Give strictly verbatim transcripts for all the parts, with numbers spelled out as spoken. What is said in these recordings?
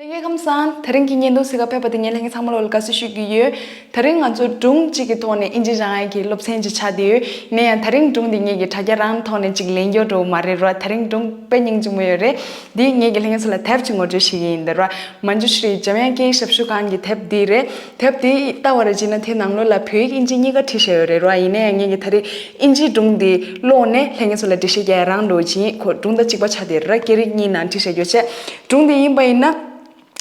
ལྷན་རྒྱས་ཁམས་བཟང་། དེ་རིང་གི་བརྙན་ཐུང་གཟིགས་ག་ཕེབས་པ་དེ་ངས་ལྷན་རྒྱས་ཚང་མ་ལོ་ལ་དགའ་བསུ་ཞུ་གི་ཡོད། དེ་རིང་ང་ཚོ་སྒྲུང་གཅིག་གི་ཐོག་ནས་ཨིན་ཇི་སྦྱང་ཡག་གི་སློབ་ཚན་ཅིག་ཆགས་བསྡད་ཡོད། ཡིན་ན་ཡང་དེ་རིང་སྒྲུང་འདི་ངས་ཀྱི་དྲ་རྒྱ་རང་ཐོག་ནས་ཅིག་ལེན་རྒྱུ་འགྲོ་མ་རེད་ར། དེ་རིང་སྒྲུང་དཔེ་སྙིང་རྗེ་མོ་ཡོད་རེད། འདི་ངས་ཀྱི་ལྷན་རྒྱས་ཚོ་ལ་དེབ་ཅིག་ངོ་སྤྲོད་ཞུ་གི་ཡིན། འདི་ར་མན་ཇུ་ཤྲི་འཇམ་དབྱངས་སྐད་ཡིག་ཞབས་ཞུ་ཁང་གི་དེབ་འདི་རེད། དེབ་འདི་ལྟ་བ་ར་བྱས་ན་དེ་ནང་ལོགས་ལ་བོད་ཡིག་ཨིན་ཇི་གཉིས་ཀ་བྲིས་བཞག་ཡོད་རེད་ར། ཡིན་ན་ཡང་ངས་ཀྱི་དེ་རིང་ཨིན་ཇིའི་སྒྲུང་འདི་ཀློག་ནས་ལྷན་རྒྱས་ཚོ་ལ་འགྲེལ་བཤད་རྒྱག་ཡ་རང་འགྲོ་བྱིན། ཁོ་སྒྲུང་དང་གཅིག་པ་ཆགས་བསྡད་ར། སྐད་རིགས་གཉིས་ནང་བྲིས་བཞག་ཡོད་བྱས། སྒྲུང་འདི་ཡིན་པ་ཡིན་ན།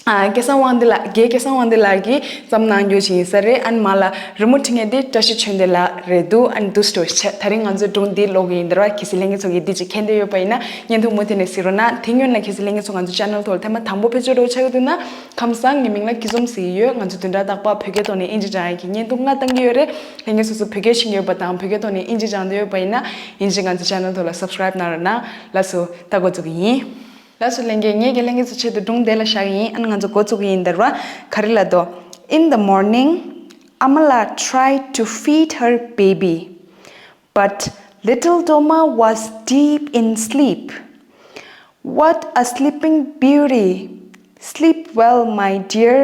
ཨ། སྐལ་བཟང་དབང་འདུས་ལགས། རྒན་སྐལ་བཟང་དབང་འདུས་ལགས་ཀྱིས་བརྩམས་གནང་རྒྱུ་ཞིག་ཡིན་ས་རེད། ཨ་ནི་མ་ལ་རི་མོ་འབྲི་མཁན་དེ་བཀྲ་ཤིས་ཆོས་ལྡན་ལགས་རེད་འདུག་ཨ་ནི་འདུག་སེ་འགྲོ་བྱས། དེ་རིང་ང་ཚོའི་སྒྲུང་འདི་ཀློག་གི་ཡིན། འདི་ར་གལ་སྲིད་ལྷན་རྒྱས་ཚོ་གིས་འདི་ཅིག་མཁྱེན་འདོད་ཡོད་པ་ཡིན་ན་བརྙན་ཐུང་མུ་མཐུད་ནས་གཟིགས་རོགས་གནང་། དེ་སྔོན་ལ་གལ་སྲིད་ལྷན་རྒྱས་ཚོ་ང་ཚོ་ཆེ་ནལ་ཐོག་ལ་ཐེངས་མ་དང་པོ་ཕེབས་འབྱོར་འདྲ་བོ་ཆགས་ཀྱི་འདུག་ན། ཁམས་བཟང་། ངའི་མིང་ལ་སྐྱིད་འཛོམས་ཟེར་གྱི་ཡོད། ང་ཚོ་བདུན་ཕྲག་རྟག་པར་བོད་སྐད་ཐོག་ནས་ཨིན་ཇི་སྦྱང་ཡག་གི་བརྙན་ཐུང་ལྔ་བཏང་གི་ཡོད་རེད། ལྷན་རྒྱས་སོ་སོ་བོད་སྐད་ཤེས་ཀྱི་ཡོད་པ་དང་བོད་སྐད་ཐོག་ནས་ཨིན་ཇི་སྦྱང་འདོད་ཡོད་པ་ཡིན་ན་ཡིན་གཅིག་ང་ཚོ་ཆེ་ནལ་ཐོག་ལ་སབ་སི་ཀ་རེབ་གནང་རོགས་གནང་། ལགས་སོ། ད་འགོ་བཙུགས་ཀྱི་ཡིན། ལགས་སོ་ལྷན་རྒྱས། ངས་ཀྱི་ལྷན་རྒྱས་ཚོ་ཆེད་དུ་སྒྲུང་དེབ་ལ་བཞག་གི་ཡིན། ཨ་ནི་ང་ཚོ་འགོ་བཙུགས་ཀྱི་ཡིན། འདི་ར་ག་རེ་ལབ་འདུག In the morning, Amala tried to feed her baby, but little Doma was deep in sleep. "What a sleeping beauty! Sleep well, my dear,"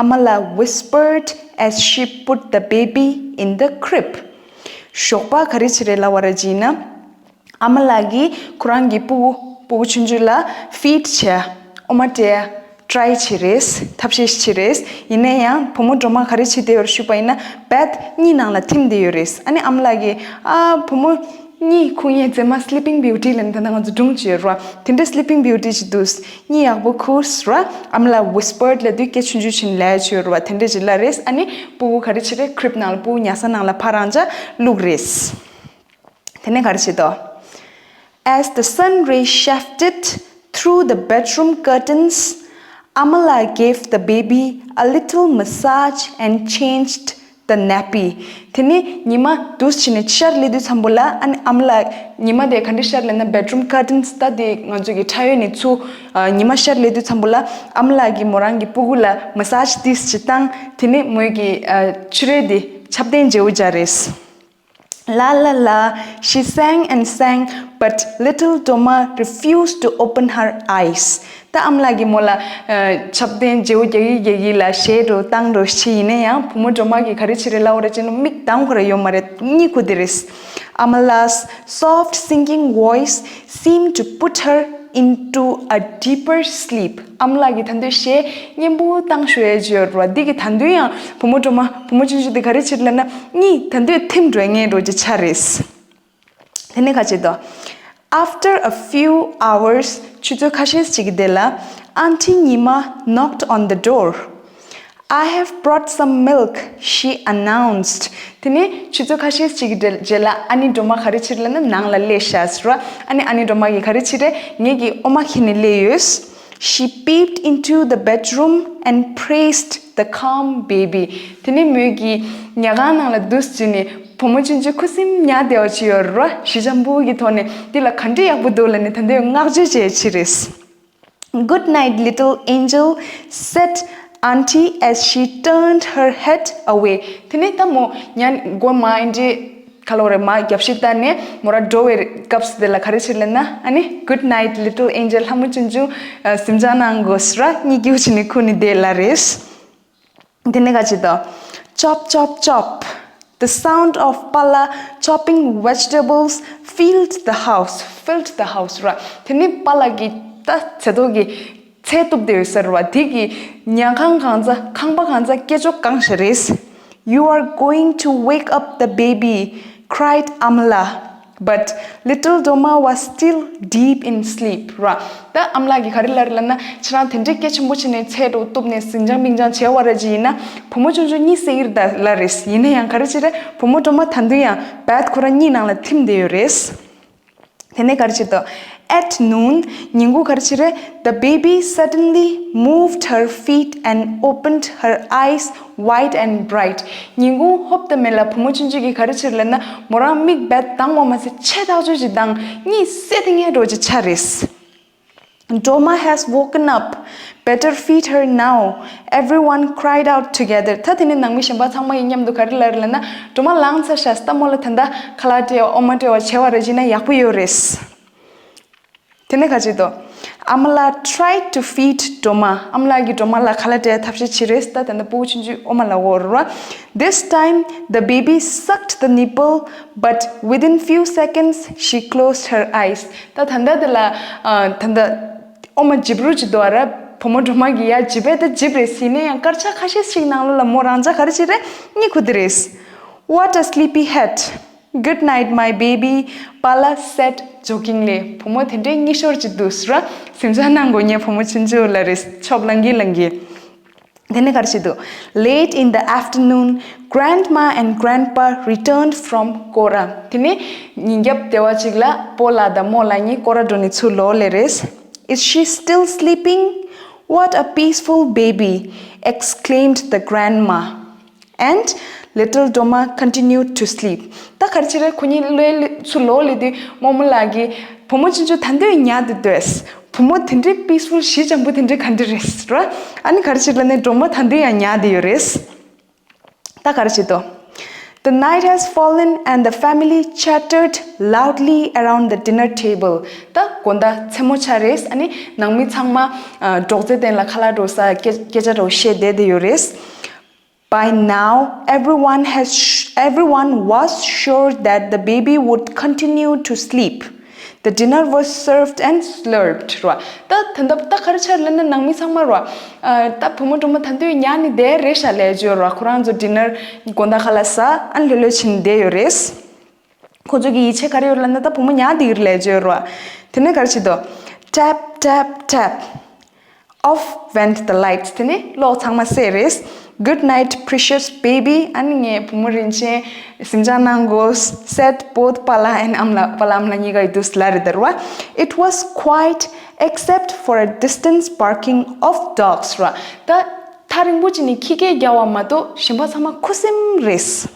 Amala whispered as she put the baby in the crib. ཞོགས་པ་ག་རེ་བྱས་རེད་ལབ་པ་ར་བྱས་ན། ཨ་མ་ལགས་ཀྱིས་ཁོ་རང་གི་སྤུ་གུ་སྤུ་གུ་ཆུང་ཆུང་ལ་ཕིཌ་བྱས། འོ་མ་སྤྲད། ཊ་རའི་བྱས་རེད། ཐབས་ཤེས་བྱས་རེད། ཡིན་ན་ཡང་བུ་མོ་སྒྲོལ་མ་ག་རེ་བྱེད་བསྡད་ཡོད་རེད་ཞུས་པ་ཡིན་ན་བེཌ་གཉིས་ནང་ལ་ཐིམ་བསྡད་ཡོད་རེད། ཨ་ནི་ཨ་མ་ལགས་ཀྱིས་ཨ་བུ་མོ་གཉིད་ཁུག་ཡས་མཛེས་མ་སི་ལི་པིང་བིའུ་ཊི་ལབ་ནས་ད་ལྟ་ང་ཚོ་སྒྲུང་བྱས་ཡོད་རེད་བ། དེ་འདྲ་སི་ལི་པིང་བིའུ་ཊི་ཅིག་འདུག་གཉིད་ཡག་པོ་ཁུག་ར། ཨ་མ་ལགས་ཝིས་པརཌ་ལབ་དུས་སྐད་ཆུང་ཆུང་བྱས་ནས་ལབ་ཡས་ཅིག་ཡོད་རེད་བ། དེ་འདྲ་ཅིག་ལབ་རེད། ཨ་ནི་སྤུ་གུ་ག་རེ་བྱས་རེད། ཁི་རིབ་ནང་ལ་སྤུ་གུ་ཉལ་ས་ནང་ལ་ཕར་རང་འཇགས་བླུགས་རེད། དེ་ནས་ག་རེ་བྱེད་དོ། As the sun rays shafted through the bedroom curtains, Amala gave the baby a little massage and changed the nappy. དེ་ནས་ཉི་མ་འདུག་སེ་བྱས་ནས་ཤར་སླེབས་དུས་ཙམ་པོ་ལ། ཨ་ནི་ཨ་མ་ལགས་ཉི་མ་དེ་ག་འདྲ་ཤར་སླེབས་ན་བེཌ་རུམ་ཀར་ཊན་ད་དེ་ང་ཚོ་གི་ཁྲ་ཡོལ་ནས་ཚུར་ཉི་མ་ཤར་སླེབས་དུས་ཙམ་པོ་ལ་ཨ་མ་ལགས་ཀྱིས་མོ་རང་གི་སྤུ་གུ་ལ་མ་སཱཇ་ཏོག་ཙམ་བཏང་། དེ་ནས་མོས་ཀྱི་ཆུ་རས་དེ་ཆབ་གདན་བརྗེ་པོ་སྦྱར་རེད། La la la, she sang and sang, but little Doma refused to open her eyes. ད་ཨ་མ་ལགས་ཀྱིས་མོ་ལ་ཆབ་གདན་བརྗེ་པོ་རྒྱག་གི་རྒྱག་གི་ལ་གཞས་འདྲ་བོ་བཏང་འདྲ་བོ་བྱས། ཡིན་ན་ཡང་བུ་མོ་སྒྲོལ་མ་གིས་ག་རེ་བྱས་རེད་ལབ་པ་ར་བྱས་ན་མིག་གདངས་ཁོ་རང་ཡོད་མ་རེད། གཉིད་ཁུག་བསྡད་རེད། Amala's soft singing voice seemed to put her into a deeper sleep. ཨ་མ་ལགས་ཀྱིས་ད་དུང་གཞས་སྙན་པོ་བཏང་ཞུ་ཡས་ཅིག་ཡོད་རེད་བ། འདི་གིས་ད་དུང་ཡང་བུ་མོ་སྒྲོལ་མ་བུ་མོ་ཆུང་ཆུང་དེ་ག་རེ་བྱས་རེད་ལབ་ན་གཉིད་ད་དུང་ཐིམ་འགྲོ་ཡས་འདྲ་བོ་ཅིག་ཆགས་རེད། དེ་ནས་ག་རེ་བྱེད་དོ། After a few hours, ཆུ་ཚོད་ཁ་ཤས་ཅིག་གི་རྗེས་ལ། Aunty Nima knocked on the door. "I have brought some milk," she announced. དེ་ནས་ཆུ་ཚོད་ཁ་ཤས་ཅིག་གི་རྗེས་ལ་ཨ་ནེ་སྒྲོལ་མ་ག་རེ་བྱས་རེད་ལབ་ན་ནང་ལ་སླེབས་ཤག་ཟེར་བ། ཨ་ནི་ཨ་ནེ་སྒྲོལ་མ་གིས་ག་རེ་བྱས་རེད། ངེད་ཀྱིས་འོ་མ་འཁྱེར་ནས་སླེབས་ཡོད། She peeped into the bedroom and praised the calm baby. དེ་ནས་མོས་ཀྱིས་ཉལ་ཁང་ནང་ལ་འདུག་སེ་བྱས་ནས་བུ་མོ་ཆུང་ཆུང་ཁུ་སིམ་ཉལ་བསྡད་པ་ཅིག་ཡོད་རེད་བ། གཞི་འཇམ་པོ་གི་ཐོག་ནས་འདི་ལ་ག་འདྲ་ཡག་པོ་འདུག་ལབ་ནས་ད་དུང་བསྔགས་བརྗོད་བྱས་བྱས་རེད། "Good night, little angel," said Aunty as she turned her head away. དེ་ནས་ད་མོ་ཉལ་མགོ་མར་འདི་འདྲ་ག་ལབ་དགོས་རེད། མར་རྒྱབ་བཤིག་བཏང་ནས་མོ་རང་འགྲོ་བའི་སྐབས་དེ་ལ་ག་རེ་བྱས་ལབ་ན། ཨ་ནི་Good night, little angel. ལྷ་མོ་ཆུང་ཆུང་གཟིམ་འཇག་གནང་དགོས་ཟེར་བ། གཉིད་སྐྱིད་པོ་བྱས་ནས་ཁུག་ནས་བསྡད་ལབ་རེད། དེ་ནས་ག་རེ་བྱེད་དོ། Chop, chop, chop. The sound of Pala chopping vegetables filled the house, filled the house ར། དེ་ནས་པཱ་ལགས་ཀྱིས་ད་ཚལ་ཏོག་གི་ཚལ་གཏུབ་བསྡད་ཡོད་ས་རེད་བ། དེ་གིས་ཉལ་ཁང་གང་ཚ་ཁང་པ་གང་ཚ་སྐད་ཅོར་བསྐྱངས་བཞག་རེད། "You are going to wake up the baby," cried Amala. But little Doma was still deep in sleep ར། ད་ཨ་མ་ལགས་ཀྱིས་ག་རེ་ལབ་རེད་ལབ་ན། ཁྱེད་རང་དེ་འདྲའི་སྐད་ཆེན་པོ་བྱས་ནས་ཚལ་འདྲ་བོ་གཏུབ་ནས་ཟིང་ཆང་མིང་ཆང་བྱས་པ་ར་ཅིག་ཡིན་ན་བུ་མོ་ཆུང་ཆུང་གཉིད་སད་ཀྱི་རེད་ད་ལབ་རེད། ཡིན་ན་ཡང་ག་རེ་བྱས་རེད། བུ་མོ་སྒྲོལ་མ་ད་དུང་ཡང་བེཌ་ཁོ་རང་གཉིད་ནང་ལ་ཐིམ་བསྡད་ཡོད་རེད། དེ་ནས་ག་རེ་བྱེད་དོ། At noon, ཉིན་གུང་ག་རེ་བྱེད་རེད། The baby suddenly moved her feet and opened her eyes wide and bright. ཉིན་གུང་ཧོབ་ཏེ་མེད་ལ་བུ་མོ་ཆུང་ཆུང་གིས་ག་རེ་བྱེད་ལབ་ན། མོ་རང་མིག་བེཌ་གདངས་པ་མ་ཟད་ཆེ་ཐག་ཆོད་ཅིག་གདངས། གཉིད་སད་ཐེངས་ཡས་འདྲ་བོ་ཅིག་ཆགས་རེད། "Doma has woken up. Better feed her now," everyone cried out together. ད་དེ་ནས་ནང་མི་གཞན་པ་ཚང་མ་ཡིས་མཉམ་དུ་ག་རེ་ལབ་རེད་ལབ་ན། སྒྲོལ་མ་ལངས་ཚར་ཤག་ད་མོ་ལ་ད་ལྟ་ཁ་ལག་སྤྲད་པ་འོ་མ་སྤྲད་པ་བྱས་པ་ར་ཅིག་ན་ཡག་པོ་ཡོད་རེད། དེ་ནས་ག་རེ་བྱེད་དོ། Amala tried to feed སྒྲོལ་མ། ཨ་མ་ལགས་ཀྱིས་སྒྲོལ་མ་ལ་ཁ་ལག་སྤྲད་ཐབས་ཤེས་བྱས་རེད། ད་ད་ལྟ་སྤུ་གུ་ཆུང་ཆུང་ཨོ་མ་ལ་འོ་ར། This time, the baby sucked the nipple, but within few seconds, she closed her eyes. ད་ད་ལྟ་དེ་ལ་ཨ་ད་ལྟ་ཨོ་མ་འཇིབ་རུ་ཅིག་འདུག་ར། བུ་མོ་སྒྲོལ་མ་གིས་ཡ་འཇིབ་པས་ད་འཇིབ་རེད་ཟེར་ནས་ཡང་སྐར་ཆ་ཁ་ཤས་ཤིག་ནང་ལོགས་ལ་མོ་རང་ཅག་ག་རེ་བྱས་རེད། གཉིད་ཁུག་དེ་རེད། What a sleepy head. Good night, my baby, Pala said jokingly. བུ་མོ་དེ་འདྲའི་གཉིད་ཤོར་གྱི་འདུག་ཟེར་བ། སེམས་ཆུང་གནང་དགོས་ངས་བུ་མོ་ཆུང་ཆུང་ལ་རེད། ཆོབ་ལང་གི་ལང་གི། དེ་ནས་ག་རེ་བྱེད་འདུག Late in the afternoon, Grandma and Grandpa returned from Kora. དེ་ནས་ཉིན་རྒྱབ་དེ་བ་ཅིག་ལ་སྤོ་ལགས་དང་རྨོ་ལགས་གཉིས་ཀོ་ར་འགྲོ་ནས་ཚུར་ལོག་ལེ་རེད། Is she still sleeping? What a peaceful baby, exclaimed the grandma. And little Droma continued to sleep. ད་ག་རེ་བྱེད་རེད། ཁོ་གཉིས་ལོས་ཚུར་ལོག་ལེ་དུས་རྨོ་མོ་ལགས་ཀྱིས་བུ་མོ་ཆུང་ཆུང་ད་དུང་ཉལ་དུ་འདུག་བུ་མོ་དེ་འདྲའི་པིས་ཕུལ་ཞི་འཇམ་པོ་དེ་འདྲའི་ག་འདྲ་རེད་ཟེར་བ། ཨ་ནི་ག་རེ་བྱེད་ལབ་ན་སྒྲོལ་མ་ད་དུང་ཡང་ཉལ་བསྡད་ཡོད་རེད། ད་ག་རེ་བྱེད་དོ། The night has fallen and the family chattered loudly around the dinner table. ད་དགོང་དག་མཚན་མོ་ཆགས་རེད། ཨ་ནི་ནང་མི་ཚང་མ་ཨ་སྒྲོག་ཙེ་སྟེང་ལ་ཁ་ལག་འགྲོ་ས་སྐད་སྐད་ཆ་འདྲ་བོ་བཤད་བསྡད་བསྡད་ཡོད་རེད། By now, everyone has sh- everyone was sure that the baby would continue to sleep. The dinner was served and slurped. ར། ད་ད་ད་ད་ག་རེ་ཆགས་ལབ་ན་ནང་མི་ཚང་མ་ར། ཨ་ད་བུ་མོ་སྒྲོལ་མ་ད་དུང་ཉལ་ནས་བསྡད་རེད་ཤག་ལབ་བརྗོད་ར། ཁོ་རང་ཚོ་ཌི་ནར་དགོང་དག་ཁ་ལག་ཟ་ཨ་ལྷོད་ལྷོད་བྱས་ནས་བསྡད་ཡོད་རེད། ཁོ་ཚོ་གི་ཡིད་ཆེས་ག་རེ་ཡོད་ལབ་ན་ད་བུ་མོ་ཉལ་བསྡད་ཀྱི་རེད་ལབ་བརྗོད་ར། དེ་ནས་ག་རེ་བྱེད་དོ། Tap, tap, tap. Off went the lights. དེ་ནས་གློག་ཚང་མ་བསད་རེད། Good night, precious baby. ཨ་ནི་ངའི་བུ་མོ་རིན་ཆེན་གཟིམ་འཇག་གནང་དགོས། Said both Pala and Amla. Pala Amla གཉིས་ཀ་ཡིས་འདུག་ལབ་རེད་ད་ར་བ། It was quiet except for a distant barking of dogs. ར། ད་ཐག་རིང་པོ་ཅིག་ནས་ཁྱི་སྐད་རྒྱག་པ་མ་གཏོགས་གཞན་པ་ཚང་མ་ཁུ་སིམ་རེད།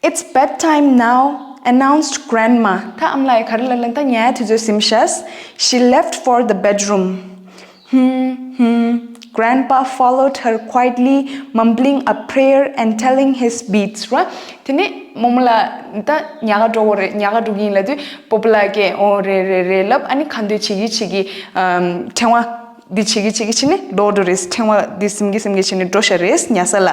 It's bedtime now, announced Grandma. ད་ཨ་མ་ལགས་ཀྱིས་ག་རེ་ལབ་ལབ་ན་ད་ཉལ་དུས་ཚོད་ཟིན་ཤག She left for the bedroom. Hmm, hmm. Grandpa followed her quietly, mumbling a prayer and telling his beads. ར། དེ་ནས་རྨོ་མོ་ལགས་ད་ཉལ་ག་འགྲོ་དགོས་རེད། ཉལ་ག་འགྲོ་གི་ཡིན་ལབ་དུས་སྤོ་བོ་ལགས་ཀྱིས་ཨོ་རེད་རེད་རེད་ལབ། ཨ་ནི་ག་འདོད་བྱེད་ཀྱི་བྱེད་ཀྱི་ཨམ་ཕྲེང་བ་འདི་བྱེད་ཀྱི་བྱེད་ཀྱི་བྱས་ནས་ལོག་འགྲོ་རེད། ཕྲེང་བ་འདི་ཟིན་གྱི་ཟིན་གྱི་བྱས་ནས་འགྲོ་ཤག་རེད་ཉལ་ས་ལ།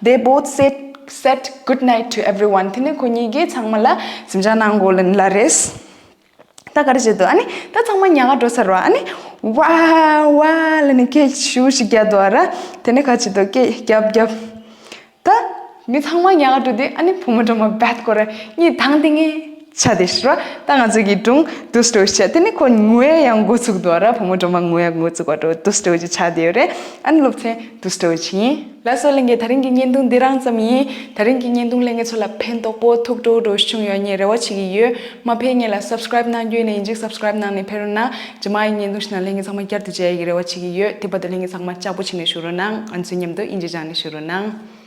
They both said said good night to everyone. དེ་ནས་ཁོ་གཉིས་ཀྱིས་ཚང་མ་ལ་གཟིམ་འཇག་གནང་དགོས་ལབ་ལབ་རེད། ད་ག་རེ་བྱེད་དོ། ཨ་ནི་ད་ཚང་མ་ཉལ་ག་འགྲོ་ཚར་བ། ཨ་ནི་ཝ་ཝ་ལབ་ནས་སྐད་ཞེ་པོ་ཞིག་རྒྱག་འདུག་ར། དེ་ནས་ག་རེ་བྱེད་དོ། སྐད་རྒྱབ་རྒྱབ། ད་མི་ཚང་མ་ཉལ་ག་འགྲོ་དུས་ཨ་ནི་བུ་མོ་སྒྲོལ་མ་རྦད་ཁོ་ར་གཉིད་དྭངས་ཏིང་ངེ་ཆ་དེ་ཤི་ར། ད་ང་ཚོ་གི་སྒྲུང་འདུག་སེ་འདྲ་བོ་ཞིག་བྱས། དེ་ནི་ཁོ་ངུ་ཡ་ཡང་འགོ་ཚུགས་འདུག་ར། བུ་མོ་སྒྲོལ་མ་ངུ་ཡ་འགོ་ཚུགས་པ་འདྲ་བོ་འདུག་སེ་འདྲ་བོ་ཞིག་ཆགས་བསྡད་ཡོད་རེད། ཨ་ནི་སློབ་ཚན་འདུག་སེ་འདྲ་བོ་ཞིག་ཡིན། ལགས་སོ་ལྷན་རྒྱས། ད་རིང་གི་བརྙན་ཐུང་འདི་རང་ཙམ་ཡིན། ད་རིང་གི་བརྙན་ཐུང་ལྷན་རྒྱས་ཚོ་ལ་ཕན་ཐོགས་པོ་ཐུགས་སྤྲོ་འདྲ་བོ་ཞིག་བྱུང་ཡོད་ངས་རེ་བ་བྱེད་ཀྱི་ཡོད། མ་ཕེབས་སྔོན་ལ་སབ་སི་ཀ་རེབ་གནང་རྒྱུ་ཡིན་ན་ཡིན་གཅིག་སབ་སི་ཀ་རེབ་གནང་ནས་ཕེབས་རོགས་གནང་། རྗེས་མ་ཡི་བརྙན་ཐུང་ཞིག་ནང་ལྷན་རྒྱས་ཚང་མ་བསྐྱར་དུ་མཇལ་ཡ་གི་རེ་བ་བྱེད་ཀྱི་ཡོད། དེ་བར་དུ་ལྷན་རྒྱས་ཚང་མ་ལྕགས་པོ་བྱས་ནས་བཞུགས་རོགས་གནང་། ང་ཚོ་མཉམ་དུ་དབྱིན་ཇི་སྦྱངས་ནས་བཞུགས་རོགས་གནང་།